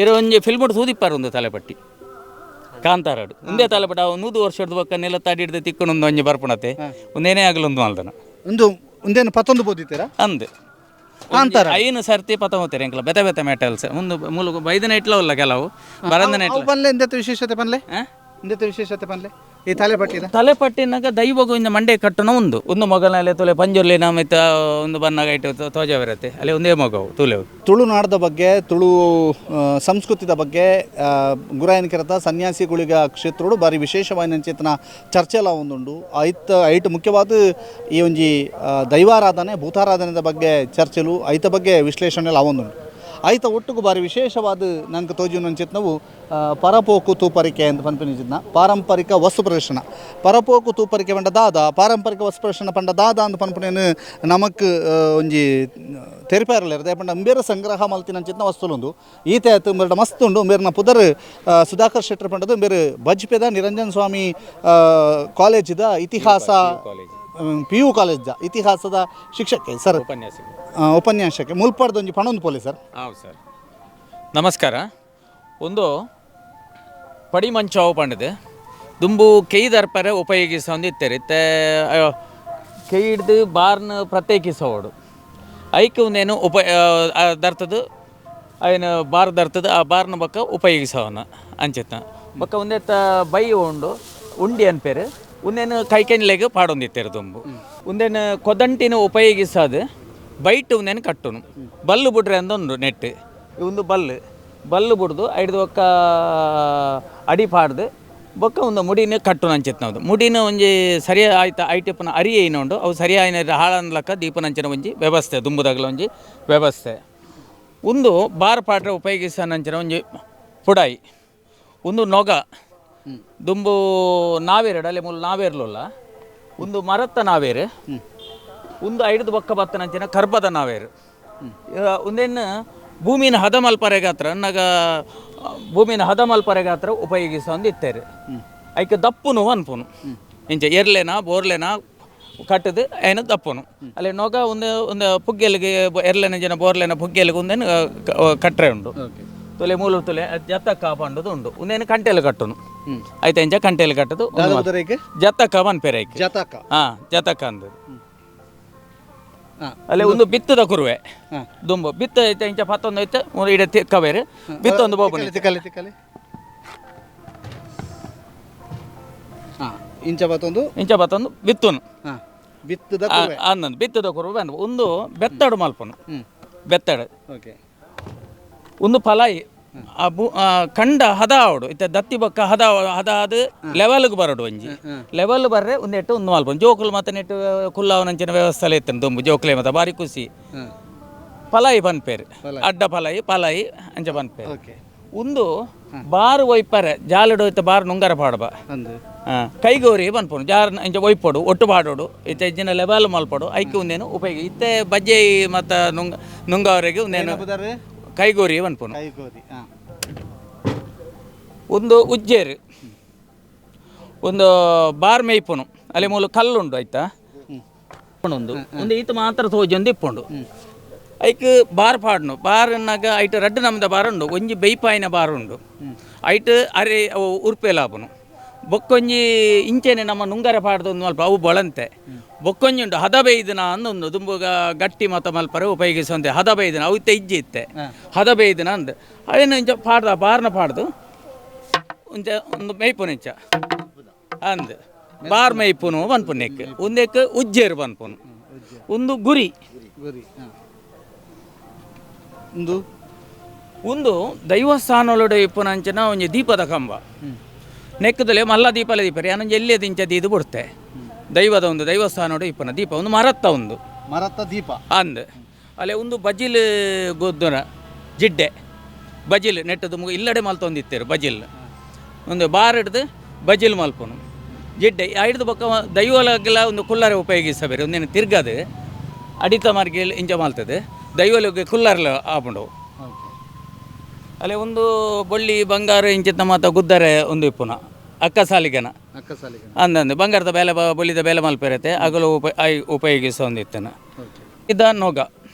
ಇರ ಒಂಜಿ ಫಿಲ್ಮ್ ತೂದಿಪ್ಪಾರ ಒಂದು ತಲೆಪಟ್ಟಿ ಕಾಂತಾರಡು ಒಂದೇ ತಲೆಪಟ್ಟಿ ಅವು 100 ವರ್ಷದ ಬೊಕ್ಕ ನೆಲ ತಡಿಡ್ದು ತಿಕ್ಕುನೊಂದು ಒಂಜಿ ಬರ್ಪುಣತೆ ಒಂದೇನೇ ಆಗಲೊಂದು ಮಲ್ದನ. ಒಂದು ಒಂದೇನು ಪತ್ತೊಂದು ಬೋದಿತ್ತೀರಾ? ಅಂದ್. ಕಾಂತಾರ. ಐನು ಸರ್ತಿ ಪತ್ತೊಂಬತ್ತರ ಎಂಕಲ ಬೆತೆ ಬೆತೆ ಮೆಟಲ್ಸ್ ಒಂದು ಮೂಲ ಬೈದನ ಇಟ್ಲ ಉಲ್ಲ, ಕೆಲವು ಬರಂದನ ಅವು ಇಟ್ಲ. ಪನ್ಲೆ, ಎಂದೆತ್ತ ವಿಶೇಷತೆ ಪನ್ಲೆ? ಆ? ಎಂದೆತ್ತ ವಿಶೇಷತೆ ಪನ್ಲೆ ಈ ತಲೆಪಟ್ಟಿದ? ತಲೆಪಟ್ಟಿನಾಗ ದೈವಗೂ ಇಂದ ಮಂಡೆ ಕಟ್ಟುನ ಒಂದು ಒಂದು ಮೊಗಲಲ್ಲಿ ತುಲೆ ಪಂಜುರ್ಲಿ ನಮಿತ ಒಂದು ಬನ್ನಾಗ ಇಟ್ಟು ತೋಜ ಬರುತ್ತೆ ಅಲ್ಲಿ ಒಂದೇ ಮಗವು ತುಲೆವು. ತುಳುನಾಡದ ಬಗ್ಗೆ, ತುಳು ಸಂಸ್ಕೃತಿದ ಬಗ್ಗೆ ಗುರಾಯನಕೆರೆತ ಸನ್ಯಾಸಿ ಗುಳಿಗ ಕ್ಷೇತ್ರಡು ಬಾರಿ ವಿಶೇಷವಾಯಿನ ಚೇತನ ಚರ್ಚೆಲ ಒಂದುಂಡು. ಐತ ಐಟ್ ಮುಖ್ಯವಾದ ಈ ಒಂಜಿ ದೈವಾರಾಧನೆ, ಭೂತಾರಾಧನೆದ ಬಗ್ಗೆ ಚರ್ಚೆಲು, ಐತ ಬಗ್ಗೆ ವಿಶ್ಲೇಷಣೆ ಒಂದುಂಡು. ಐತ ಒಟ್ಟುಗು ಬಾರಿ ವಿಶೇಷವಾದ ನಂಗೆ ತೋಜುನ ಚಿತ್ನವು ಪರಪೋಕು ತೂಪರಿಕೆ ಅಂತ ಪನ್ಪಿನ ಚಿತ್ನ, ಪಾರಂಪರಿಕ ವಸ್ತು ಪ್ರದರ್ಶನ. ಪರಪೋಕು ತೂಪರಿಕೆ ಪಂಡ ದಾದ, ಪಾರಂಪರಿಕ ವಸ್ತು ಪ್ರದರ್ಶನ ಪಂಡ ದಾದ ಅಂತ ಪನ್ಪುನೇನು ನಮಕ್ ಒಂಜಿ ತೆರಿಪಾರಲ್ಲ. ಪಂಡ ಅಂಬೇರ ಸಂಗ್ರಹ ಮಲ್ತಿನ ಚಿತ್ನ ವಸ್ತುಲುಂದು. ಈತೆ ಆತು ಉಂಬೇರ್ಡ ಮಸ್ತ್ ಉಂಡು. ಉಂಬೇರ್ನ ಪುದರ್ ಸುಧಾಕರ್ ಶೆಟ್ಟರ್ ಪಂಡದು. ಉಂಬೇರು ಬಜ್ಪೆದ ನಿರಂಜನ್ ಸ್ವಾಮಿ ಕಾಲೇಜಿದ ಇತಿಹಾಸ college. PU college ಇತಿಹಾಸದ ಶಿಕ್ಷಕ ಸರ್. ಉಪನ್ಯಾಸಕ. ಉಪನ್ಯಾಸಕ್ಕೆ ಮುಲ್ಪಾಡ್ದ ಒಂಜಿ ಪಣೊಂದು ಪೋಲೆ ಸರ್. ಹೌದು ಸರ್, ನಮಸ್ಕಾರ. ಒಂದು ಪಡಿಮಂಚಾವು ಪಂಡದು ದುಂಬು ಕೆಯ್ದರ್ಪರೆ ಉಪಯೋಗಿಸೊಂದು ಇತ್ತಾರೆ. ಇತ್ತೆ ಕೈ ಹಿಡ್ದು ಬಾರ್ನ್ ಪ್ರತ್ಯೇಕಿಸೋಡು. ಐಕ್ ಒಂದೇನು ಉಪ ದರ್ತದು ಐನ ಬಾರ್ ದರ್ತದು, ಆ ಬಾರ್ನ ಬೊಕ್ಕ ಉಪಯೋಗಿಸೋನ ಅಂಚಿತ್ತ. ಬೊಕ್ಕ ಒಂದೇತ ಬೈ ಉಂಡು, ಉಂಡಿ ಅನ್ಪೇರು. ಒಂದೇನು ಕೈಕೆನ್ಲೆಗ್ ಪಾಡೊಂದಿತ್ತೇರು ದುಂಬು. ಒಂದೇನು ಕೊದಂಟಿನ ಉಪಯೋಗಿಸೋದು ಬೈಟ್ ಒಂದೇನು ಕಟ್ಟುನು. ಬಲ್ಲು ಬುಡ್ರೆ ಅಂದೊಂದು ನೆಟ್ ಒಂದು ಬಲ್ಲು ಬಲ್ಲು ಬುಡ್ದು ಐಡ್ದು ಬೊಕ್ಕ ಅಡಿ ಪಾಡ್ದು ಬೊಕ್ಕ ಒಂದು ಮುಡಿನ ಕಟ್ಟುನ ಅಂಚಿತ್ತು. ಮುಡಿನ ಒಂಜಿ ಸರಿ ಆಯ್ತ ಐಟಿಪ್ಪನ ಅರಿ ಏನು ಉಂಡು, ಅವು ಸರಿಯಾಯಿನ ಹಾಳನ್ಲಕ್ಕ ದೀಪನಂಚಿನ ಒಂಜಿ ವ್ಯವಸ್ಥೆ, ದುಂಬುದಾಗಲ ಒಂಜಿ ವ್ಯವಸ್ಥೆ. ಒಂದು ಬಾರ್ ಪಾಡ್ರೆ ಉಪಯೋಗಿಸನಂಚಿನ ಒಂಜಿ ಪುಡಾಯಿ. ಒಂದು ನೊಗ. ದುಂಬು ನಾವೇರು ಅಲ್ಲಿ ಮೂಲ ನಾವೇರ್ಲುಲ್ಲ. ಒಂದು ಮರತ್ತ ನಾವೇರು, ಒಂದು ಐಡ್ದು ಬೊಕ್ಕ ಬತ್ತನಂಚಿನ ಕರ್ಬದ ನಾವೇರು. ಒಂದೇನು ಭೂಮಿನ ಹದ ಮಲ್ಪರೆಗಾತ್ರ ನಗ, ಭೂಮಿನ ಹದ ಮಲ್ಪರೆಗಾತ್ರ ಉಪಯೋಗಿಸೊಂದು ಇತ್ತೇರು. ಐಕ್ ದಪ್ಪುನು ಅನ್ಪುನು. ಇಂಚ ಎರ್ಲೆನ ಬೋರ್ಲೆನ ಕಟ್ಟದು ಐನ ದಪ್ಪುನು. ಅಲ್ಲಿ ನೊಗ ಒಂದು ಒಂದು ಪುಗ್ಗೆಲಿಗೆ, ಎರ್ಲೆನ ಜನ ಬೋರ್ಲೆನ ಪುಗ್ಗೆಲಿಗೆ ಒಂದೇನು ಕಟ್ರೆ ಉಂಡು. ತುಲೆ ಮೂಲ ತುಲೆ ಜತ್ತಕ್ಕ ಪಂಡದು ಉಂಡು. ಒಂದೇನು ಕಂಟೆಲು ಕಟ್ಟುನು ಆಯ್ತಾ, ಇಂಚ ಕಂಟೆಲು ಕಟ್ಟದು. ಜತ್ತಕ್ಕ ಪನ್ಪೇರೆ ಐಕ್. ಜತಕ. ಹಾ, ಜತಕ ಅಂದದು. ಅಲ್ಲಿ ಒಂದು ಬಿತ್ತದ ಕುರುವೆ. ದುಂಬು ಬಿತ್ತ ಐತೆ, ಇಂಚ ಪತ್ತೊಂದು ಐತೆ, ಒಂದು ಇಡೆ ತಿಕ್ಕವೇರು ಬಿತ್ತೊಂದು ಬೋಪುನಿ. ತಿಕ್ಕಲೆ ತಿಕ್ಕಲೆ. ಹಾಂ, ಇಂಚ ಬತ್ತೊಂದು. ಇಂಚ ಪತ್ತೊಂದು ಬಿತ್ತುನು. ಹಾಂ, ಬಿತ್ತದ. ಅಂದಂದು ಬಿತ್ತದ ಕುರುವೆ ಅಂದ್. ಒಂದು ಬೆತ್ತಡು ಮಲ್ಪನು, ಬೆತ್ತಡು. ಒಂದು ಫಲಾಯಿ ಆ ಬು ಆ ಕಂಡ ಹದ ಆವಡು. ಇತ್ತೆ ದತ್ತಿ ಬೊಕ್ಕ ಹದ ಹದ ಅದು ಲೆವೆಲ್ಗೆ ಬರಡು. ಒಂಜಿ ಲೆವೆಲ್ ಬರ್ರೆ ಒಂದು ಎಟ್ಟು ಒಂದು ಮಲ್ಪನು. ಜೋಕುಲು ಮತ್ತೆ ನೆಟ್ಟು ಕುಲ್ಲಾವನಂಚಿನ ವ್ಯವಸ್ಥೆ ಇತ್ತು ದುಂಬು. ಜೋಕುಲೆ ಮತ್ತೆ ಬಾರಿ ಖುಷಿ. ಫಲಾಯಿ ಪನ್ಪೇರು, ಅಡ್ಡ ಫಲಾಯಿ, ಫಲಾಯಿ ಅಂಚ ಪನ್ಪೇರು. ಒಂದು ಬಾರ್ ಒಯ್ಪರೆ, ಜಾಲಡು ಇತ್ತೆ ಬಾರ್ ನುಂಗರ ಪಾಡಬ. ಅಂದು. ಕೈಗೋರಿ ಪನ್ಪುನು. ಜಾರ್ ಇಂಚ ಒಯ್ಪೊಡು, ಒಟ್ಟು ಪಾಡೋಡು. ಇತ್ತೆ ಇಜ್ಜಿನ ಲೆವೆಲ್ ಮಲ್ಪೊಡು. ಐಕ್ ಒಂದೇನು ಉಪಯೋಗ. ಇತ್ತೆ ಬಜ್ಜೆ ಮತ್ತು ನುಂಗ ನುಂಗವರೆಗೆ ಒಂದೇನು ಪುದರ್? ಕೈಗೋರಿ ಪನ್ಪುನು. ಕೈಗೋರಿ, ಹಾಂ. ಒಂದು ಉಜ್ಜೇರು, ಒಂದು ಬಾರ್ ಮೇಯ್ಪುನು. ಅಲ್ಲಿ ಮೂಲು ಕಲ್ಲುಂಡು ಆಯ್ತಾ. ಒಂದು ಒಂದು ಈತ ಮಾತ್ರ ತೋಜೊಂದು ಇಪ್ಪುಂಡು. ಐಕ್ ಬಾರ್ ಪಾಡ್ನು. ಬಾರ್ ಅನ್ನಾಗ ಐಟ್ ರಡ್ಡ್ ನಮ್ದ ಬಾರ್ ಉಂಡು. ಒಂಜಿ ಬೆಯ್ಪಾಯಿನ ಬಾರ್ ಉಂಡು, ಐಟ್ ಅರೆ ಅವು ಉರ್ಪೆಲಾಪುನು. ಬೊಕ್ಕೊಂಜಿ ಇಂಚೆನೆ ನಮ್ಮ ನುಂಗರ ಪಾಡ್ದು ಒಂದು ಮಲ್ಪ, ಅವು ಬೊಳಂತೆ. ಬೊಕ್ಕೊಂಜಿ ಉಂಡು ಹದ ಬೇಯ್ದನ ಅಂದೊಂದು. ದುಂಬುಗ ಗಟ್ಟಿ ಮತ ಮಲ್ಪರೆ ಉಪಯೋಗಿಸುವಂತೆ ಹದ ಬೇಯ್ದನ. ಅವು ಇತ್ತೆ ಇಜ್ಜಿ. ಇತ್ತೆ ಹದ ಬೇಯ್ದನ ಅಂದ್ ಅವೇನು ಇಂಚ ಪಾಡ್ದ ಬಾರ್ನ ಪಾಡ್ದು ಒಂಚ ಒಂದು ಮೇಯ್ಪುನು ಇಂಚ ಅಂದ್. ಬಾರ್ ಮೇಯ್ಪುನು ಪನ್ಪುನೆಕ್ ಒಂದೆಕ್ ಉಜ್ಜೇರು ಪನ್ಪುನು. ಒಂದು ಗುರಿ. ಗುರಿ, ಹಾಂ. ಒಂದು ಒಂದು ದೈವಸ್ಥಾನೊಳಡೆ ಇಪ್ಪುನಂಚಿನ ಒಂಜಿ ದೀಪದ ಕಂಬ. ನೆಕ್ಕದಲೆ ಮಲ್ಲ ದೀಪಲ ದೀಪರಿ ಅನಂಜಿ ಎಲ್ಲೇ ದಿಂಚ ದೀದು ಬಿಡ್ತೆ. ದೈವದ ಒಂದು ದೈವಸ್ಥಾನೋಡು ಇಪ್ಪುನ ದೀಪ ಒಂದು ಮರತ್ತ ಒಂದು. ಮರತ್ತ ದೀಪ. ಅಂದ್. ಅಲ್ಲೇ ಒಂದು ಬಜಿಲ್ ಗೊದ್ದುನ ಜಿಡ್ಡೆ. ಬಜಿಲ್ ನೆಟ್ಟದು ಮುಗ ಇಲ್ಲಡೆ ಮಲ್ತೊಂದಿತ್ತೇರು. ಬಜಿಲ್ ಒಂದು ಬಾರ್ ಹಿಡ್ದು ಬಜಿಲ್ ಮಲ್ಪುನು ಜಿಡ್ಡೆ. ಐಡ್ದು ಬೊಕ್ಕ ದೈವಲಗೆಲ್ಲ ಒಂದು ಕುಲ್ಲರೆ ಉಪಯೋಗಿಸಬೇರೆ. ಒಂದೇನು ತಿರ್ಗದು ಅಡಿತ ಮಾರ್ಗೆ ಇಂಚ ಮಲ್ತದೆ, ದೈವಲಗೆ ಕುಲ್ಲರ್ಲ ಆಪುಂಡು. ಅಲ್ಲೇ ಒಂದು ಬೊಳ್ಳಿ ಬಂಗಾರ ಇಂಚಿತ್ತ ಮಾತ ಗುದ್ದರೆ ಒಂದು ಇಪ್ಪುನ ಅಕ್ಕ ಸಾಲಿಗನ. ಅಕ್ಕ ಸಾಲಿಗೆ. ಅಂದಂದು ಬಂಗಾರದ ಬೇಲೆ ಬೊಳ್ಳಿದ ಬೇಲೆ ಮಲ್ಪೆರತೆ ಅಗಲು ಉಪ I ಉಪಯೋಗಿಸೊಂದಿತ್ತನ. ಇದ ನೊಗ,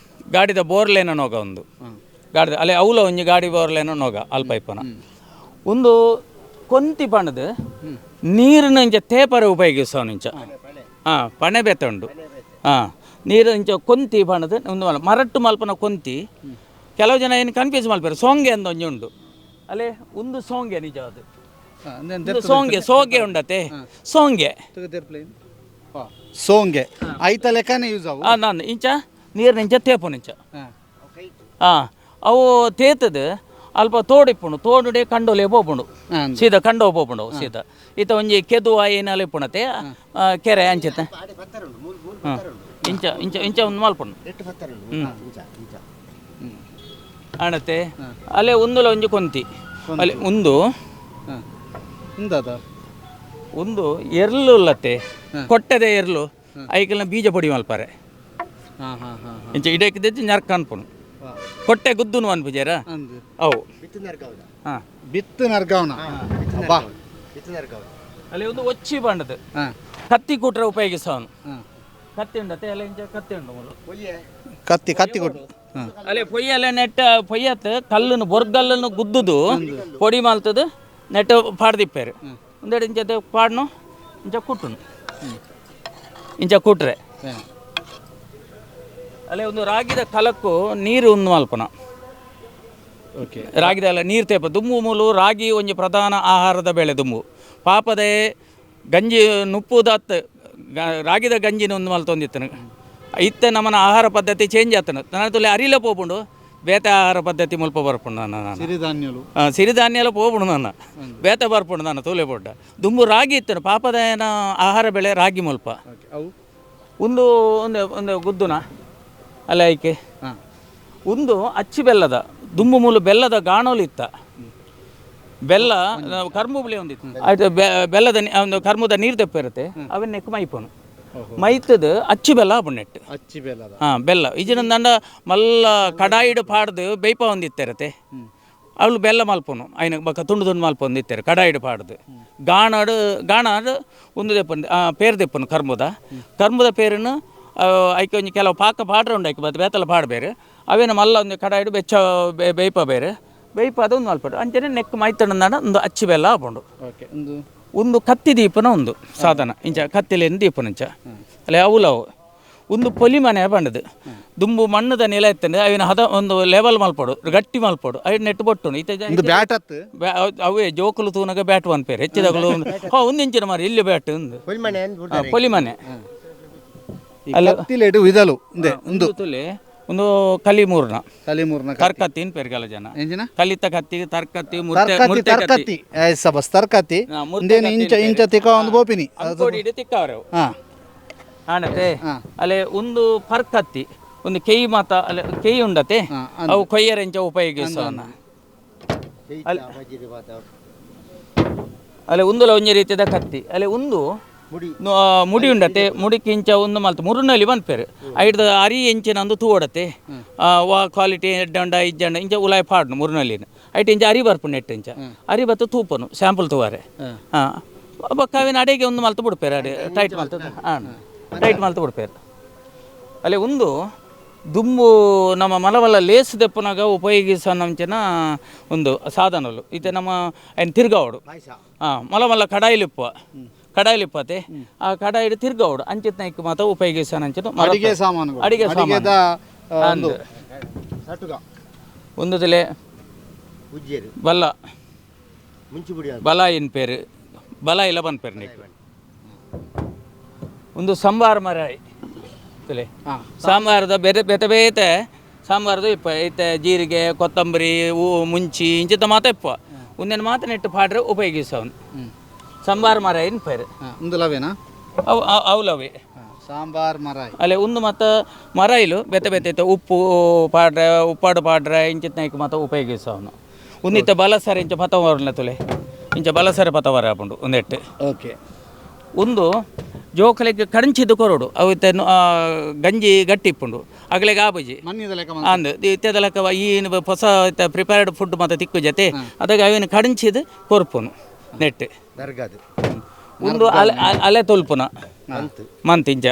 ಗಾಡಿದ ಬೋರ್ಲೇನ ನೊಗ ಒಂದು. ಗಾಡಿ ಅಲ್ಲೇ ಅವಲ ಒಂಜಿ ಗಾಡಿ ಬೋರ್ಲೇನೋ ನೋಗ ಅಲ್ಪ ಇಪ್ಪನ ಒಂದು ಕೊಂತಿ ಪಣದು ನೀರಿನ ಇಂಚ ತೇಪರೆ ಉಪಯೋಗಿಸೋನು ಇಂಚ ಹಾಂ ಪಣೆ ಬೇತೆ ಉಂಡು ಹಾಂ ನೀರು ಇಂಚ ಕೊಂತಿ ಪಣದು ಒಂದು ಮರಟ್ಟು ಮಲ್ಪನ ಕೊಂತಿ ಕೆಲವು ಜನ ಏನು ಕನ್ಫ್ಯೂಸ್ ಮಲ್ಪೇರು ಸೋಂಗೆ ಅಂದ ಒಂಜಿ ಉಂಡು ಅಲ್ಲೇ ಒಂದು ಸೋಂಗೆ ನಿಜ ಅದು ಒಂದು ಸೋಂಗೆ ಸೋಗೆ ಉಂಡತೆ ಸೋಂಗೆ ಸೋಂಗೆ ಐತ ಲೆಕ್ಕನೇ ಯೂಸ್ ಅವು ಆ ನಾನು ಇಂಚ ನೀರಿನ ಇಂಚ ತೇಪುನು ಇಂಚ ಹಾಂ ಅವು ತೇತದ ಅಲ್ಪ ತೋಡಿಪ್ಪುಂಡು ತೋಡುಡೆ ಕಂಡೋಲೆ ಪೋಪುಂಡು ಸೀದಾ ಕಂಡೋ ಪೋಪುಂಡು ಅವು ಸೀದಾ ಈತ ಒಂಜಿ ಕೆದುವ ಏನಾಲ ಇಪ್ಪುಣತೆ ಕೆರೆ ಅಂಚಿತ ಹಾಂ ಇಂಚ ಇಂಚ ಇಂಚ ಒಂದು ಮಲ್ಪುಂಡು ಅಣತೆ ಅಲ್ಲೇ ಒಂದುಲ ಒಂಜಿ ಕೊಂತಿ ಅಲ್ಲಿ ಒಂದು ಇಂದಾದ ಒಂದು ಎರ್ಲು ಉಲ್ಲತ್ತೆ ಕೊಟ್ಟದೆ ಎರ್ಲು ಐಕಲ್ನ ಬೀಜ ಪೊಡಿ ಮಲ್ಪಾರೆ ಹಾಂ ಹಾಂ ಹಾಂ ಇಂಚ ಇಡಕ್ಕಿದ್ದು ನರ್ಕ ಅನ್ಪುನು ಕೊಟ್ಟೆ ಗುದ್ದುನು ಅನ್ಪುಜೇರ ಅಂದು ಅವು ಹಾಂ ಬಿತ್ತು ನರ್ಗಾವನ ಬಾ ಅಲ್ಲಿ ಒಂದು ಒಚ್ಚಿ ಬಂಡದು ಹಾಂ ಕತ್ತಿ ಕೂಟ್ರೆ ಉಪಯೋಗಿಸೋನು ಹಾಂ ಕತ್ತಿ ಉಂಡತ್ತೆ ಅಲ್ಲ ಇಂಚ ಕತ್ತಿ ಉಂಡು ಮೂಲು ಕತ್ತಿ ಕತ್ತಿ ಕೊಟ್ಟು ಹಾಂ ಅಲ್ಲೇ ಪೊಯ್ಯಲೆ ನೆಟ್ಟ ಪೊಯ್ಯತ್ ಕಲ್ಲನ್ನು ಬೊರ್ಗಲ್ಲನ್ನು ಗುದ್ದುದು ಪೊಡಿ ಮಾಲ್ತದು ನೆಟ್ಟ ಪಾಡ್ದಿಪ್ಪೇರು ಒಂದೆರಡು ಇಂಚ ಪಾಡ್ನು ಇಂಚ ಕುಟ್ಟುನು ಇಂಚ ಕುಟ್ರೆ ಹಾಂ ಅಲ್ಲೇ ಒಂದು ರಾಗಿದ ಕಲಕ್ಕು ನೀರು ಒಂದು ಮಲ್ಪನ ಓಕೆ ರಾಗಿದ ಅಲ್ಲ ನೀರು ತೇಪ ದುಮ್ಮು ಮೂಲು ರಾಗಿ ಒಂಜಿ ಪ್ರಧಾನ ಆಹಾರದ ಬೆಳೆ ದುಮ್ಮು ಪಾಪದೆ ಗಂಜಿ ನುಪ್ಪುದತ್ ರಾಗಿದ ಗಂಜಿನ ಒಂದು ಮಲ್ತೊಂದಿತ್ತನು ಇತ್ತೆ ನಮ್ಮನ ಆಹಾರ ಪದ್ಧತಿ ಚೇಂಜ್ ಆತನು ನನ್ನ ತುಲೆ ಅರಿಲ ಪೋಪುಂಡು ಬೇತೆ ಆಹಾರ ಪದ್ಧತಿ ಮುಲ್ಪ ಬರ್ಪುಂಡು ನಾನು ನಾನು ಸಿರಿಧಾನ್ಯಲು ಸಿರಿಧಾನ್ಯ ಎಲ್ಲ ಪೋಪುಂಡು ನನ್ನ ಬೇತೆ ಬರ್ಪುಂಡು ನಾನು ತೂಲೆ ಪೊಡ್ಡ ದುಂಬು ರಾಗಿ ಇತ್ತನು ಪಾಪದ ಏನ ಆಹಾರ ಬೆಳೆ ರಾಗಿ ಮುಲ್ಪ ಓಕೆ ಅವು ಒಂದು ಒಂದು ಒಂದು ಗುದ್ದುನ ಅಲ್ಲ ಐಕೆ ಹಾಂ ಒಂದು ಅಚ್ಚಿ ಬೆಲ್ಲದ ದುಂಬು ಮೂಲು ಬೆಲ್ಲದ ಗಾಣೋಲು ಇತ್ತ ಬೆಲ್ಲ ನಾವು ಕರ್ಮು ಬುಳಿ ಒಂದಿತ್ತು ಆಯ್ತು ಬೆಲ್ಲದ ಒಂದು ಕರ್ಮದ ನೀರು ತೆಪ್ಪ ಇರುತ್ತೆ ಅವನ್ನ ನೆಕ್ಕು ಮೈಪೋನು ಮೈತದ ಅಚ್ಚಿ ಬೆಲ್ಲ ನೆಟ್ಟು ಅಚ್ಚಿ ಬೆಲ್ಲದ ಹಾಂ ಬೆಲ್ಲ ಈಜಿನ ದಂಡ ಮಲ್ಲ ಕಡಾಯಿಡು ಪಾಡ್ದು ಬೇಯ್ಪ ಒಂದಿತ್ತಿರತ್ತೆ ಅವಳು ಬೆಲ್ಲ ಮಲ್ಪೋನು ಐನ ಬೊಕ್ಕ ತುಂಡು ತುಂಡು ಮಲ್ಪೊಂದು ಇತ್ತಾರೆ ಕಡಾಯಿಡು ಪಾಡ್ದು ಗಾಣಾಡು ಗಾಣಾಡು ಒಂದು ದೆಪ್ಪನು ಪೇರು ದೆಪ್ಪನು ಕರ್ಮುದ ಕರ್ಮುದ ಪೇರನ್ನು ಐಕೆ ಒಂಜಿ ಕೆಲವು ಪಾಕ ಪಾಡ್ರೆ ಉಂಡು ಐಕೆ ಬತ್ತೆ ಬೇತಲ ಪಾಡ್ಬೇರು ಅವೇನು ಮಲ್ಲ ಒಂದು ಕಡಾಯಿಡು ಬೆಚ್ಚ ಬೇಯ್ಪ ಬೇರೆ ಬೇಯ್ಪ ಅದೊಂದು ಮಲ್ಪಡು ಅಂಚನೆ ನೆಕ್ ಮೈತಣ್ಣಂದಾಡ ಒಂದು ಅಚ್ಚಿ ಬೆಲ್ಲ ಆಪುಂಡು ಓಕೆ ಒಂದು ಒಂದು ಕತ್ತಿ ದೀಪನ ಒಂದು ಸಾಧನ ಇಂಚ ಕತ್ತಿಲೇನು ದೀಪನ ಇಂಚ ಅಲ್ಲೇ ಅವುಲವು ಒಂದು ಪೊಲಿ ಮನೆ ಬಂಡದು ದುಂಬು ಮಣ್ಣದ ನೆಲ ಇತ್ತಂದ್ರೆ ಅವಿನ ಹದ ಒಂದು ಲೆವೆಲ್ ಮಲ್ಪಡು ಗಟ್ಟಿ ಮಲ್ಪಡು ಐದು ನೆಟ್ಟು ಬೊಟ್ಟುನು ಇತ್ತೆ ಒಂದು ಬ್ಯಾಟ್ ಹತ್ತು ಅವೇ ಜೋಕುಲು ತೂನಗ ಬ್ಯಾಟ್ ಒನ್ ಪೇರು ಹೆಚ್ಚಿದಗಳು ಹಾ ಒಂದು ಇಂಚಿನ ಮಾರಿ ಇಲ್ಲಿ ಬ್ಯಾಟ್ ಒಂದು ಪೊಲಿ ಮನೆ ಕತ್ತಿಲೇಡು ವಿದಲು ಒಂದೇ ಒಂದು ತುಲೆ ಒಂದು ಕಲಿ ಮೂರ್ನ ಕಲಿಮೂರ್ನ ತರ್ಕತ್ತಿ ಪೇರ್ಗಲ ಜನ ಎಂಜಿನ ಕಲಿತ ಕತ್ತಿ ತರ್ಕತ್ತಿ ಮುರ್ತೆ ತರ್ಕತ್ತಿ ಮುರ್ತೆ ಕತ್ತಿ ತರ್ಕತ್ತಿ ಏ ಸಬಸ್ ತರ್ಕತ್ತಿ ಹಾ, ಮುರ್ತೆ ಒಂದೇನು ಕತ್ತಿ ಇಂಚ ಇಂಚ ತಿಕ್ಕ ಒಂದು ಬೋಪಿನಿ ಅಂಕೋಡಿ ತಿಕ್ಕವ್ರೆ ಅವು. ಹಾಂ ಆಣತೆ ಹಾ. ಅಲ್ಲೇ ಒಂದು ಪರ್ಕತ್ತಿ ಒಂದು ಕೆಯಿ ಮಾತ ಅಲ್ಲೇ ಕೆಯಿ ಉಂಡತೆ ಹಾ, ಅವು ಕೊಯ್ಯರೆಂಚ ಉಪಯೋಗಿಸೋಣ ಅಲ್ಲೇ ಉಂದುಲ ಒಂಜಿ ರೀತಿಯ ಕತ್ತಿ ಅಲ್ಲೇ ಒಂದು ಮುಡಿ ಉಂಡತೆ ಮುಡಿಕಿಂಚ ಒಂದು ಮಲ್ತು ಮುರುನಲ್ಲಿ ಪನ್ಪೇರು ಐಡ್ದ ಅರಿ ಎಂಚಿನ ಒಂದು ತೂವಡತೆ ವಾ ಕ್ವಾಲಿಟಿ ಎಡ್ಡಂಡ ಇಜ್ಜಂಡ ಇಂಚ ಉಲಾಯ್ ಪಾಡ್ನು ಮುರುನಲ್ಲಿನ ಐಟ್ ಇಂಚ ಅರಿ ಬರ್ಪುಂಡು ನೆಟ್ಟು ಇಂಚ ಅರಿ ಬತ್ತು ತೂಪನು ಸ್ಯಾಂಪಲ್ ತೂವಾರೆ ಹಾಂ ಬೊಕ್ಕ ಅವಿನ ಅಡಿಗೆ ಒಂದು ಮಲ್ತು ಬಿಡ್ಪೇರು ಅಡಿ ಟೈಟ್ ಮಲ್ತು ಹಾಂ ಟೈಟ್ ಮಲ್ತು ಬಿಡ್ಪೇರು ಅಲ್ಲಿ ಒಂದು ದುಂಬು ನಮ್ಮ ಮಲವಲ್ಲ ಲೇಸ್ ದೆಪ್ಪನಾಗ ಉಪಯೋಗಿಸೋ ಒಂದು ಸಾಧನలు ಇತ್ತೆ ನಮ್ಮ ಏನು ತಿರ್ಗಾವಡು ಹಾಂ ಮಲಮಲ್ಲ ಕಡಾಯಿಲಿಪ್ಪ ಕಡಾಯಿಲಿಪ್ಪತೆ ಆ ಕಡಾಯಿಡು ತಿರ್ಗಾವಡು ಅಂಚಿತ್ ನೈಕ್ ಮಾತ ಉಪಯೋಗಿಸೋ ನಂಚಿನ ಅಡಿಗೆ ಸಾಮಾನುಗಳು ಅಡಿಗೆ ಸಾಮಾನು. ಅಡಿಗೆದ ಒಂದು ಒಂದು ತಲೆ ಬಲ್ಲ ಬಲ ಇನ್ ಪೇರು ಬಲ ಇಲ್ಲ ಬಂದ್ ಪೇರು ನೀಕು ಒಂದು ಸಂಬಾರ ಮರ ತುಲೆ ಹಾಂ ಸಾಂಬಾರದ ಬೇರೆ ಬೇತೆ ಬೇತೆ ಸಾಂಬಾರದು ಇಪ್ಪ ಇತ್ತೆ ಜೀರಿಗೆ ಕೊತ್ತಂಬರಿ ಹೂ ಮುಂಚಿ ಇಂಚಿತ ಮಾತ ಇಪ್ಪ ಒಂದೇನು ಮಾತ್ರ ನೆಟ್ಟು ಪಾಡ್ರೆ ಉಪಯೋಗಿಸವನು ಸಾಂಬಾರ್ ಮರ ಏನು ಪೇರು ಹಾಂ ಒಂದು ಲವೇನಾ ಅವು ಅವಲವೇ ಹಾಂ ಸಾಂಬಾರ್ ಮರಾಯ್ ಅಲ್ಲೇ ಒಂದು ಮತ್ತು ಮರ ಇಲು ಬೇತೆ ಬೇತೆ ಇತ್ತು ಉಪ್ಪು ಪಾಡ್ರೆ ಉಪ್ಪಾಡು ಪಾಡ್ರೆ ಇಂಚಿತ್ ಮಾತ ಉಪಯೋಗಿಸವನು ಒಂದಿತ್ತ ಬಲಸರ ಇಂಚ ಪತವರಲ್ಲ ತುಲೆ ಇಂಚ ಬಲಸರ ಪತವರ ಆಪುಂಡು ಒಂದೆಟ್ಟು ಓಕೆ ಒಂದು ಜೋಕಲಿಗೆ ಕಡಂಚಿದ್ದು ಕೊರಡು ಅವು ಇತ್ತೆ ಗಂಜಿ ಗಟ್ಟಿ ಇಪ್ಪುಂಡು ಅಗಲಿಗೆ ಆಬುಜಿ ಮಣ್ಣಿದ ಲೆಕ್ಕ ಅಂದ್ ಇತ್ತೆದ ಲೆಕ್ಕ ಈ ಹೊಸ ಇತ್ತೆ ಪ್ರಿಪೇರ್ಡ್ ಫುಡ್ ಮಾತ ತಿಕ್ಕು ಜೊತೆ ಅದಾಗ ಅವೇನು ಕಡಂಚಿದ್ದು ಕೊರ್ಪುನು ನೆಟ್ ಒಂದು ಅಲೆ ಅಲೆ ತೊಲ್ಪುನ ಮಂತ್ ಇಂಚ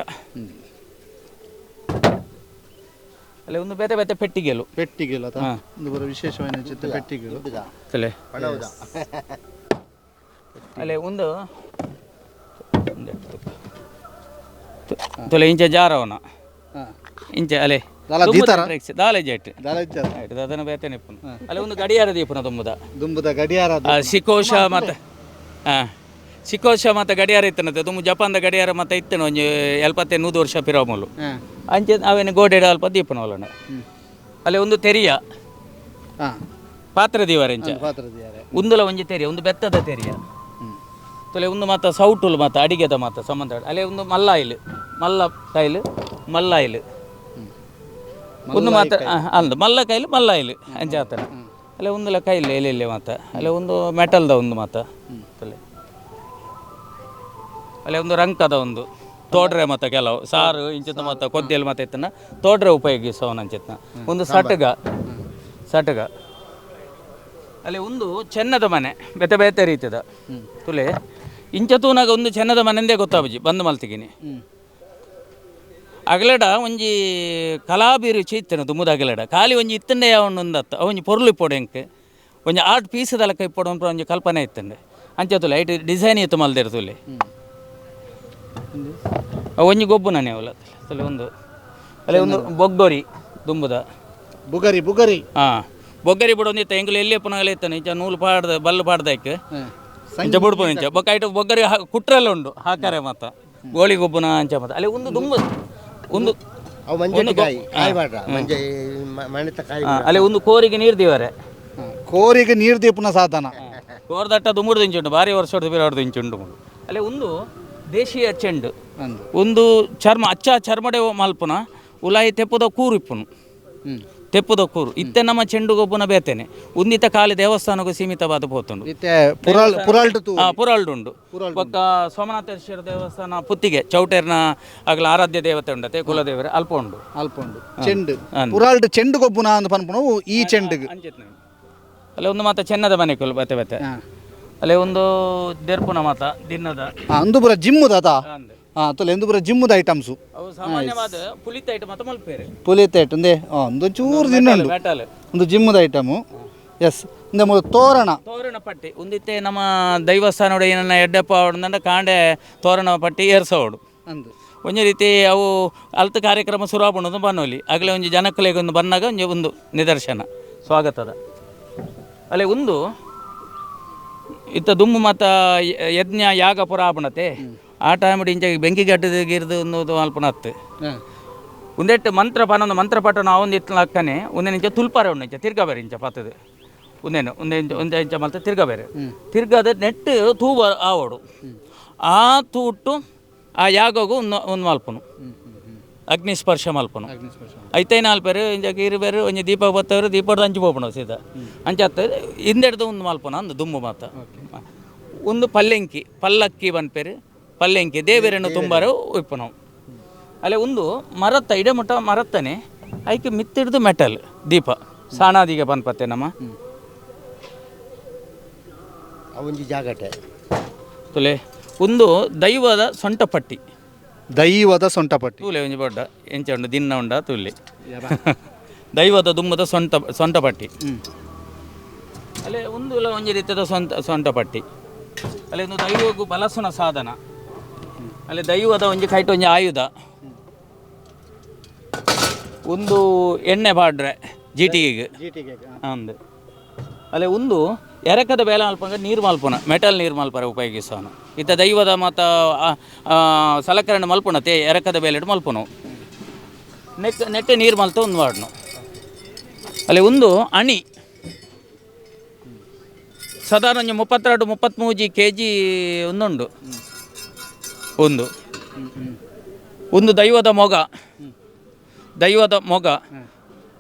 ಅಲ್ಲಿ ಒಂದು ಬೇತೆ ಬೇತೆ ಪೆಟ್ಟಿಗೆಲು. ಪೆಟ್ಟಿಗೆಲು ಅತ ಒಂದು ಪೂರ ವಿಶೇಷವಾಯಿನ ಚಿತ್ತ ಪೆಟ್ಟಿಗೆಲು. ತಲೆ ಅಲ್ಲೇ ಒಂದು ತೊಲೆ ಇಂಚ ಜಾರವನ. ಇಂಚ ಅಲೆ. ದಾಲ ದೀತಾರ? ದಾಲೆ ಜೆಟ್. ದಾಲ ಇಜ್ಜಾರ? ಅದನ್ನ ಬೇತೆ ನಿಪ್ಪುನು. ಅಲ್ಲೇ ಒಂದು ಗಡಿಯಾರ ದೀಪನ ತುಂಬುದ. ದುಂಬುದ ಗಡಿಯಾರ. ಸಿಕೋಶ ಮತ್ತೆ ಸಿಕೋಶ ಮತ್ತೆ ಗಡಿಯಾರ ಇತ್ತನತೆ ತುಂಬು ಜಪಾನ್ದ ಗಡಿಯಾರ ಮತ್ತೆ ಇತ್ತನ ಒಂಜಿ 75 ವರ್ಷ ಪಿರಮುಲು. ಅಂಚೆ ಅವೇನು ಗೋಡೆಡ ಅಲ್ಪ ದೀಪನ ಒಲಣ. ಅಲ್ಲಿ ಒಂದು ತೆರಿಯ ಪಾತ್ರ ದೀವರ ಇಂಚ. ಪಾತ್ರ ದಿಯಾರೆ. ಉಂದುಲ ಒಂಜಿ ತೆರಿಯ, ಒಂದು ಬೆತ್ತದ ತೆರಿಯ. ತೊಲೆ ಒಂದು ಮಾತ ಸೌಟುಲು ಮಾತ ಅಡಿಗೆದ ಮಾತ ಸಂಬಂಧ. ಅಲ್ಲೇ ಒಂದು ಮಲ್ಲ ಆಯಿಲ್, ಮಲ್ಲ ಕೈಲ್, ಮಲ್ಲ ಆಯಿಲ್ ಒಂದು ಮಾತ ಅಂದು ಮಲ್ಲ ಕೈಲ್, ಮಲ್ಲ ಆಯಿಲ್ ಅಂಚ ಆತನ. ಅಲ್ಲೇ ಒಂದುಲ ಕೈಲ್ ಎಲೆ ಮಾತ. ಅಲ್ಲೇ ಒಂದು ಮೆಟಲ್ದ ಒಂದು ಮಾತ. ತೊಲೆ ಅಲ್ಲೇ ಒಂದು ರಂಕದ ಒಂದು ತೋಡ್ರೆ ಮತ್ತ ಕೆಲವು ಸಾರು ಇಂಚಿತ ಮತ್ತ ಕೊದ್ದೆಲ್ ಮತ್ತ ಇತ್ತನ ತೋಡ್ರೆ ಉಪಯೋಗಿಸೋನ ಅಂಚಿತ್ನ. ಒಂದು ಸಟಗ ಸಟಗ. ಅಲ್ಲಿ ಒಂದು ಚೆನ್ನದ ಮನೆ ಬೇತೆ ಬೇತೆ ರೀತಿದ. ತುಲೆ ಇಂಚ ತೂನಾಗ ಒಂದು ಚೆನ್ನದ ಮನೆಂದೇ ಗೊತ್ತಾಬುಜಿ ಬಂದು ಮಲ್ತಿಗಿನಿ. ಅಗಲಡ ಒಂಜಿ ಕಲಾಭಿರುಚಿ ಇತ್ತನ ದುಮ್ಮುದ ಅಗಲಡ ಖಾಲಿ ಒಂಜಿ ಇತ್ತಂಡೆ ಯಾವಣ್ಣು ಒಂದತ್ತ ಒಂಜಿ ಪೊರ್ಲು ಇಪ್ಪೊಡು ಎಂಕ್ ಒಂಜಿ ಆರ್ಟ್ ಪೀಸದಲಕ ಇಪ್ಪೊಡು ಅಂತ ಒಂಜಿ ಕಲ್ಪನೆ ಇತ್ತಂಡೆ. ಅಂಚ ತುಲೆ ಐಟ್ ಡಿಸೈನ್ ಇತ್ತು ಮಲ್ದಿರ ತುಲೆ. ಒಂಜಿ ಗೊಬ್ಬು ನಾನೇ ಅವಲ ತುಲೆ ಒಂದು ಅಲ್ಲೇ ಒಂದು ಬೊಗ್ಗೊರಿ ದುಂಬುದ. ಬುಗರಿ ಬುಗರಿ. ಹಾಂ ಬೊಗ್ಗರಿ ಬಿಡೊಂದಿತ್ತ ಎಂಗುಲು ಎಲ್ಲಿ ಪುನಗಲ ಇತ್ತಾನೆ ಇಂಚ ನೂಲು ಪಾಡ್ದ ಬಲ್ಲು ಪಾಡ್ದೈಕ್ ಇಂಚ ಬುಡ್ಪು ಇಂಚ ಬೊಕ್ಕ ಐಟ್ ಬೊಗ್ಗರಿ ಕುಟ್ರೆಲ್ಲ ಉಂಡು ಹಾಕಾರೆ ಮತ್ತ ಗೋಳಿ ಗೊಬ್ಬುನ ಅಂಚ ಮತ್ತ. ಅಲ್ಲಿ ಒಂದು ದುಂಬು ಒಂದು ಅವು ಮಂಜೆ ಕಾಯಿ ಕಾಯಿ ಮಾಡ್ರ ಮಂಜೆ ಮಣಿತ ಕಾಯಿ. ಅಲ್ಲಿ ಒಂದು ಕೋರಿಗೆ ನೀರು ದೀವರೆ. ಕೋರಿಗೆ ನೀರು ದೀಪನ ಸಾಧನ. ಕೋರ್ದಟ್ಟ ದುಂಬುಡ್ದು ಇಂಚುಂಡು ಭಾರಿ ವರ್ಷ ಬಿರಾಡ್ದು ಇಂಚುಂಡು. ಅಲ್ಲಿ ಒಂದು ದೇಶೀಯ ಚೆಂಡು. ಒಂದು ಚರ್ಮ ಅಚ್ಚ ಚರ್ಮಡೆ ಮಲ್ಪುನ ಉಲಾಯಿ ತೆಪ್ಪುದ ಕೂರು ಇಪ್ಪುನು. ತೆಪ್ಪುದ ಕೂರು ಇತ್ತೆ ನಮ್ಮ ಚೆಂಡು ಗೊಬ್ಬುನ ಬೇತೇನೆ ಉಂದಿತ ಖಾಲಿ ದೇವಸ್ಥಾನಕ್ಕೂ ಸೀಮಿತವಾದ ಪೋತುಂಡು. ಇತ್ತೆ ಪುರಾಳ್ ಪುರಾಲ್ಡ್ ತೂ ಪುರಾಲ್ಡ್ ಉಂಡು. ಬೊಕ್ಕ ಸೋಮನಾಥೇಶ್ವರ ದೇವಸ್ಥಾನ ಪುತ್ತಿಗೆ ಚೌಟೇರ್ನ ಅಗಲ ಆರಾಧ್ಯ ದೇವತೆ ಉಂಡತೆ ಕುಲದೇವರ ಅಲ್ಪ ಉಂಡು. ಅಲ್ಪ ಉಂಡು ಚೆಂಡು ಪುರಾಲ್ಡ್ ಚೆಂಡು ಗೊಬ್ಬುನ ಅಂದ್ ಪನ್ಪುನವು ಈ ಚೆಂಡುಗ್. ಅಲ್ಲೇ ಒಂದು ಮಾತ ಚೆನ್ನದ ಮನೆ ಕುಲ್ ಬತ್ತೆ ಬತ್ತೆ. ಅಲ್ಲೇ ಒಂದು ದೆರ್ಪುನ ಮಾತ ದಿನ್ನದ. ಅಂದು ಪೂರ ಜಿಮ್ಮುದ ಅತ. ತುಲೆ ಇಂದು ಪೂರ ಜಿಮ್ಮುದ ಐಟಮ್ಸು. ಅವು ಸಾಮಾನ್ಯವಾದ ಪುಲಿತ ಐಟಮ್ ಮಾತ ಮಲ್ಪೇರು. ಪುಲಿತ ಐಟಮ್ ಒಂದೇ ಒಂದು ಚೂರು ದಿನ ಉಂಡು. ಮೆಟಲ್. ಒಂದು ಜಿಮ್ಮುದ ಐಟಮು. ಎಸ್ ಇಂದ ತೋರಣ. ತೋರಣ ಪಟ್ಟಿ ಒಂದಿತ್ತೆ ನಮ್ಮ ದೈವಸ್ಥಾನೋಡು ಏನನ್ನ ಎಡ್ಡಪ್ಪ ಅವಡಂದ ಕಾಂಡೆ ತೋರಣ ಪಟ್ಟಿ ಏರ್ಸೋಡು. ಅಂದು ಒಂಜಿ ರೀತಿ ಅವು ಅಲ್ತ ಕಾರ್ಯಕ್ರಮ ಶುರು ಆಪುಂಡು ಬನ್ನೋಲಿ ಆಗಲೇ ಒಂಜಿ ಜನಕ್ಕಲೆಗೆ ಒಂದು ಬನ್ನಾಗ ಒಂಜಿ ಒಂದು ನಿದರ್ಶನ ಸ್ವಾಗತದ. ಅಲ್ಲೇ ಒಂದು ಇತ್ತ ದುಮ್ಮು ಮತ್ತ ಯಜ್ಞ ಯಾಗ ಪುರ ಆಪುಣತೆ ಆ ಟೈಮ್ ಇಂಚ ಬೆಂಕಿ ಗಡ್ಡದ ಗಿರ್ದು ಒಂದು ಅಲ್ಪನತ್ತು. ಒಂದೆಟ್ಟು ಮಂತ್ರ ಪನೊಂದು ಮಂತ್ರ ಪಠಣ ಒಂದು ಇತ್ತು ಲಕ್ಕನೆ ಒಂದೇ ಇಂಚ ತುಲ್ಪಾರೆ ಉಂಡು ಇಂಚ ತಿರ್ಗಬೇರೆ ಇಂಚ ಪತ್ತದು ಒಂದೇನು ಒಂದೇ ಇಂಚ ಒಂದೇ ಇಂಚ ಮಲ್ತ ತಿರ್ಗಬೇರೆ ತಿರ್ಗದ ನೆಟ್ಟು ತೂಬ ಆವಡು ಆ ತೂಟು ಆ ಯಾಗಗು ಒಂದು ಒಂದು ಮಲ್ಪನು ಅಗ್ನಿಸ್ಪರ್ಶ ಮಲ್ಪನು ಐತೈನ ಅಲ್ಪೇರು ಇಂಚ ಕೀರು ಬೇರು ಒಂಜಿ ದೀಪ ಬತ್ತವರು ದೀಪದ ಅಂಚು ಪೋಪುಣ ಸೀದಾ ಅಂಚ ಹಿಂದೆಡ್ದು ಒಂದು ಮಲ್ಪನ ಅಂದು ದುಂಬು ಮಾತ. ಒಂದು ಪಲ್ಲೆಂಕಿ ಪಲ್ಲಕ್ಕಿ ಬನ್ಪೇರು ಪಲ್ಲೆಂಕಿ ದೇವರನ್ನು ತುಂಬಾರು ಇಪ್ಪನು. ಅಲ್ಲೇ ಒಂದು ಮರತ್ತ ಇಡಮುಟ್ಟ ಮರತ್ತನೆ ಐಕೆ ಮಿತ್ತಿಡ್ದು ಮೆಟಲ್ ದೀಪ ಸಾಣಾದಿಗೆ ಬನ್ಪತ್ತೆ ನಮ್ಮ. ಅವೊಂಜಿ ಜಾಗಟೆ. ತುಲೆ ಒಂದು ದೈವದ ಸೊಂಟಪಟ್ಟಿ. ದೈವದ ಸೊಂಟಪಟ್ಟಿ. ತೂಲೆ ಒಂಜಿ ಬೊಡ್ಡ ಎಂಚ ಉಂಡು ದಿನ್ನ ಉಂಡ ತುಲೆ ದೈವದ ದುಮ್ಮದ ಸೊಂಟ ಸೊಂಟಪಟ್ಟಿ. ಅಲ್ಲೇ ಒಂದು ಒಂಜಿ ರೀತಿಯ ಸೊಂಟಪಟ್ಟಿ. ಅಲ್ಲಿ ಒಂದು ದೈವಗೂ ಬಲಸುನ ಸಾಧನ. ಅಲ್ಲಿ ದೈವದ ಒಂಜಿ ಕೈಟ್ ಒಂಜಿ ಆಯುಧ. ಒಂದು ಎಣ್ಣೆ ಪಾಡ್ರೆ ಜೀಟಿಗೆಗೆ ಅಂದು. ಅಲ್ಲೇ ಒಂದು ಎರಕದ ಬೇಲೆ ಮಲ್ಪಂಗ ನೀರು ಮಲ್ಪುನ ಮೆಟಲ್ ನೀರು ಮಲ್ಪರೆ ಉಪಯೋಗಿಸೋನು. ಇತ್ತ ದೈವದ ಮಾತ ಸಲಕರಣೆ ಮಲ್ಪುಣತೆ ಎರಕದ ಬೇಲೆಡ್ ಮಲ್ಪುನು ನೆಟ್ ನೆಟ್ಟೆ ನೀರು ಮಲ್ತ ಒಂದು ವಾಡ್ನು. ಅಲ್ಲಿ ಒಂದು ಅಣಿ ಸಾಧಾರಣ ಒಂಜಿ 32 33 ಕೆ ಜಿ ಒಂದುಂಡು. ಒಂದು ಒಂದು ದೈವದ ಮೊಗ ದೈವದ ಮೊಗ.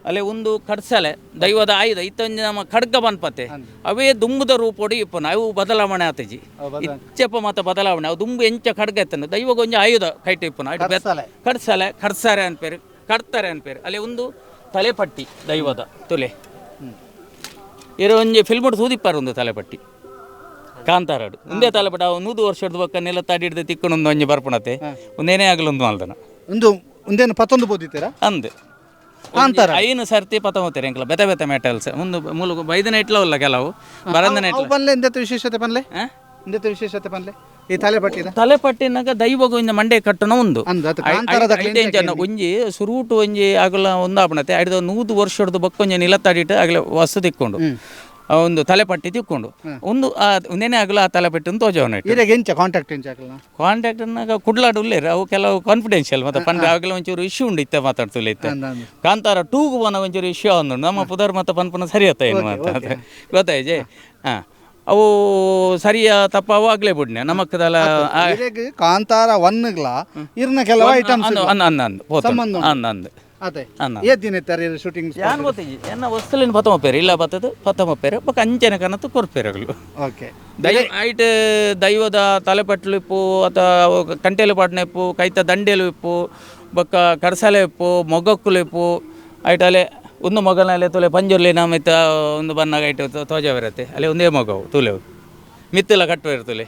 ಅಲ್ಲೇ ಒಂದು ಕಡ್ಸಲೆ ದೈವದ ಆಯುಧ ಇತ್ತೊಂಜಿ ನಮ್ಮ ಖಡ್ಗ ಬನ್ಪತೆ ಅವೇ ದುಂಬುದ ರೂಪೋಡು ಇಪ್ಪನ ಅವು ಬದಲಾವಣೆ ಆತಜಿ ಇಚ್ಚಪ್ಪ ಮಾತ ಬದಲಾವಣೆ ಅವು ದುಂಬು ಎಂಚ ಖಡ್ಗ ಎತ್ತನ ದೈವಗ ಒಂಜಿ ಆಯುಧ ಕೈಟ ಇಪ್ಪನ ಕಡ್ಸಲೆ ಕಡ್ಸಾರೆ ಅನ್ಪೇರು ಕಡ್ತಾರೆ ಅನ್ಪೇರು. ಅಲ್ಲೇ ಒಂದು ತಲೆಪಟ್ಟಿ ದೈವದ ತುಲೆ ಇರೋ ಒಂಜಿ ಫಿಲ್ಮ್ ತೂದಿಪ್ಪಾರ ಒಂದು ತಲೆಪಟ್ಟಿ ಕಾಂತಾರಾಡು ಒಂದೇ ತಲೆಪಟ್ಟಿ ಅವು 100 ವರ್ಷದ ಬೊಕ್ಕ ನೆಲ ತಡಿ ಹಿಡ್ದು ತಿಕ್ಕೊಂಡು ಒಂಜಿ ಬರ್ಪಣತೆ ಒಂದೇನೇ ಆಗಲೊಂದು ಮಲ್ದನ ಒಂದು ಒಂದೇನು ಪತ್ತೊಂದು ಬೋದಿತ್ತೀರಾ ಅಂದು. ಕಾಂತಾರ ಐನು ಸರ್ತಿ ಪತ್ತೊಂಬತ್ತೆರೆ ಎಂಕಲ ಬೇತೆ ಬೇತೆ ಮೆಟಲ್ಸ್ ಒಂದು ಮೂಲು ಬೈದನ ಇಟ್ಲ ಉಲ್ಲ ಕೆಲವು ಬರಂದನ ಅವು ಇಟ್ಲ. ಪನ್ಲೆ, ಎಂದೆತ್ತ ವಿಶೇಷತೆ ಪನ್ಲೆ? ಆ? ಎಂದೆತ್ತ ವಿಶೇಷತೆ ಪನ್ಲೆ ಈ ತಲೆ ಪಟ್ಟಿದ? ತಲೆ ಪಟ್ಟಿನಾಗ ದೈವಗ ಒಂಜಿ ಮಂಡೆ ಕಟ್ಟುನ ಒಂದು. ಅಂದ್ ಅದು ಕಾಂತಾರದ ಐತೆ ಇಂಚನ ಒಂಜಿ ಸುರೂಟು ಒಂಜಿ ಅಗಲ ಒಂದಾಪಣತೆ ಐದು 100 ವರ್ಷದ ಬೊಕ್ಕೊಂಜಿ ನಿಲತ್ತಾಡಿಟ್ಟು ಅಗಲ ವಸ್ತು ತಿಕ್ಕೊಂಡು, ಆ ಒಂದು ತಲೆಪಟ್ಟಿ ತಿಕ್ಕೊಂಡು ಒಂದು ಆ ಒಂದೇನೆ ಅಗಲ ಆ ತಲೆಪಟ್ಟಿ ತೋಜವನ. ಇರೆಗ್ ಎಂಚ ಕಾಂಟ್ಯಾಕ್ಟ್, ಎಂಚ ಹಾಕಲ್ಲ? ಕಾಂಟ್ಯಾಕ್ಟ್ ಅನ್ನಾಗ ಕುಡ್ಲಾಡು ಉಲ್ಲೇರು. ಅವು ಕೆಲವು ಕಾನ್ಫಿಡೆನ್ಷಿಯಲ್ ಮತ್ತೆ ಪಂಡ ಆಗಲ ಒಂಚೂರು ಇಶ್ಯೂ ಉಂಡು ಇತ್ತೆ ಮಾತಾಡ್ತುಲ್ಲ ಇತ್ತೆ. ಅಂದ್ ಅಂದ್. ಕಾಂತಾರ ಟೂಗು ಪೋನ ಒಂಚೂರು ಇಶ್ಯೂ ಉಂಡು, ನಮ್ಮ ಪುದರ್ ಮತ್ತೆ ಪನ್ಪುನ ಸರಿ ಆತ ಏನು ಅಂತ ಗೊತ್ತಾಯ್ಜೆ. ಹಾಂ, ಅವು ಸರಿಯಾ ತಪ್ಪ ಅವು ಆಗ್ಲೇ ಬಿಡ್ನೆ ನಮಕ್ಕದಲ್ಲ. ಇರೆಗ್ ಕಾಂತಾರ ಒನ್ಗ್ಲ ಇರ್ನ ಕೆಲವು ಐಟಮ್ಸ್ ಅಂದು ಅಂದು ಅಂದು ಅಂದು ಪೋತುಂಡು. ಸಂಬಂಧ ಉಂಡು. ಅಂದು ಅಂದು. ಅದೇ. ಅಂದು. ಏತ್ ದಿನ ಇತ್ತಾರೆ ಶೂಟಿಂಗ್? ಯಾನ್ ಗೊತ್ತಿಜ್ಜಿ, ಎನ್ನ ವಸ್ತುಲಿನ ಪತ್ತೊಂಬ ಇಲ್ಲ ಬತ್ತದ ಪತ್ತೊಂಬ ಬೊಕ್ಕ ಅಂಚನೆ ಕನತ್ತು ಕೊರ್ಪೇರು ಅಗಲು. ಓಕೆ. ದೈವ ಐಟ್ ದೈವದ ತಲೆಪಟ್ಲು ಇಪ್ಪು ಅಥವಾ ಕಂಟೆಲು ಪಾಡ್ನ ಇಪ್ಪು, ಕೈತ ದಂಡೆಲು ಇಪ್ಪು, ಬೊಕ್ಕ ಕಡಸಲೆ ಇಪ್ಪು, ಮೊಗಕ್ಕುಲು ಇಪ್ಪು. ಐಟ್ ಅಲೆ ಒಂದು ಮೊಗಲಲ್ಲಿ ತುಲೆ ಪಂಜುರ್ಲಿ ನಮಿತ ಒಂದು ಬನ್ನಾಗ ಐಟ್ ತೋಜ ಬರುತ್ತೆ. ಅಲ್ಲಿ ಒಂದೇ ಮೊಗವು ತುಲೆವು ಮಿತ್ತೆಲ್ಲ ಕಟ್ಟುವ ತುಲೆ,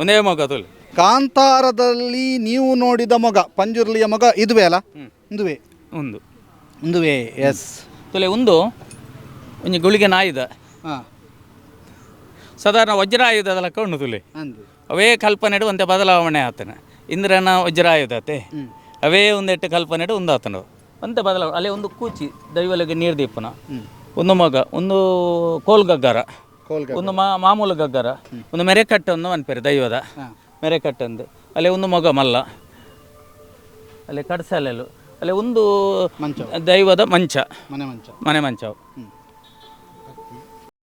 ಒಂದೇ ಮೊಗ ತುಲೆ. ಕಾಂತಾರದಲ್ಲಿ ನೀವು ನೋಡಿದ ಮೊಗ, ಪಂಜುರ್ಲಿಯ ಮೊಗ ಇದುವೇ ಅಲ್ಲ? ಇದುವೇ. ಒಂದು. ಇದುವೇ, ಎಸ್. ತುಲೆ ಒಂದು ಒಂಜಿ ಗುಳಿಗೆ ನಾಯಿದ. ಸಾಧಾರಣ ವಜ್ರಾಯುಧದ ಲೆಕ್ಕ ಉಂಡು ತುಲೆ. ಅಂದು. ಅವೇ ಕಲ್ಪನೆಡು ಒಂತೆ ಬದಲಾವಣೆ ಆತನ ಇಂದ್ರನ ವಜ್ರಾಯುಧತೆ ಅವೇ ಒಂದೆಟ್ಟು ಕಲ್ಪನೆಡು ಒಂದಾತನು ಒಂತೆ ಬದಲಾವಣೆ. ಅಲ್ಲಿ ಒಂದು ಕೂಚಿ ದೈವಲಿಗೆ ನೀರು ದೀಪನ, ಒಂದು ಮಗ, ಒಂದು ಕೋಲ್ ಗಗ್ಗರ. ಕೋಲ್ಗ. ಒಂದು ಮಾಮೂಲು ಗಗ್ಗರ, ಒಂದು ಮೆರೆಕಟ್ಟೆ ಒಂದು ಅನ್ಪೇರು ದೈವದ ಮೆರೆಕಟ್ಟೆ ಒಂದು. ಅಲ್ಲಿ ಒಂದು ಮಗ ಮಲ್ಲ, ಅಲ್ಲಿ ಕಡಸಲೆಲು, ಅಲ್ಲಿ ಒಂದು ಮಂಚ. ದೈವದ ಮಂಚ. ಮನೆ ಮಂಚ. ಮನೆ ಮಂಚ.